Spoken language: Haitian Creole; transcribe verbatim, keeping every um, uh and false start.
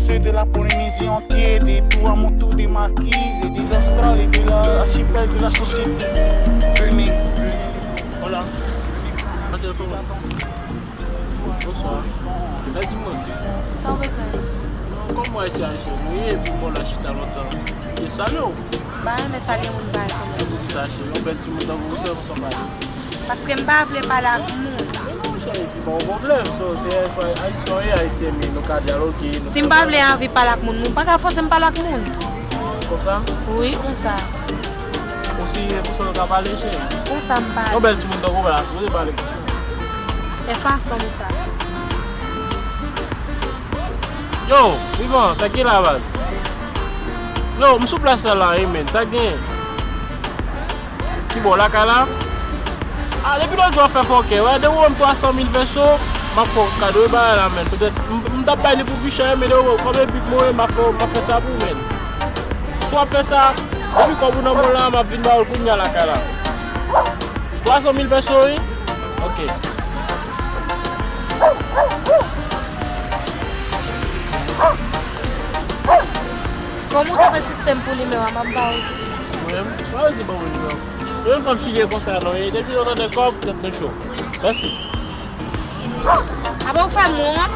De la Polynésie entière, des Tuamotu, des Marquises, des Australes et de l'archipel de la société. Venez, venez. Hola. Pase l kòman? Bonswa. Mèsi moun. Sa w bezwen? Kòman w ese Ayisyen nou ye epi mwen la chita lontan? E salye w. M pa renmen salye moun bay kanmenm. Sa cheri, yon bèl timoun tankou w se konsa w pale. Paske m pa vle pale ak moun. Non, cheri, se pa yon pwoblèm. So, se Ayisyen, Ayisyen, men nou ka dyaloge. Si m pa vle anvi pale ak moun, moun pa ka fòse m pale ak moun. Konsa? Wi, konsa. Ou si e konsa nou ka pale, cheri? Konsa m pale. Yon bèl timoun tankou w la, sipoze pale konsa. E fason m sa. Yo, Ivan, sa ki la baz? Yo, m sou plas la la, wi, men. Sa gen? Ki bò lakay la? Ah, depi lòt jou ap fè fòkè, wè, depi w ban m twa san mil peso, m ap fè w kado, e bagay la, men. Petèt, m, m t ap bay li pou pi chè, men depi w, kòm e bib mwen, m ap fè, m ap fè sa pou ou, men. Si w ap fè sa, depi kòb ou nan men w la, m ap vin ba w l kounye a lakay la. Twa san mil peso, wi? Ok. Kòm ou t ap ensiste m pou nimewo a, m ap ba ou. Mwen menm? Pa rete ban mwen nimewo. Mwen menm pa m chilye konsa non, e depi nou tande kòb, tèt nou cho. Mèsi. Apa ou fè m wont?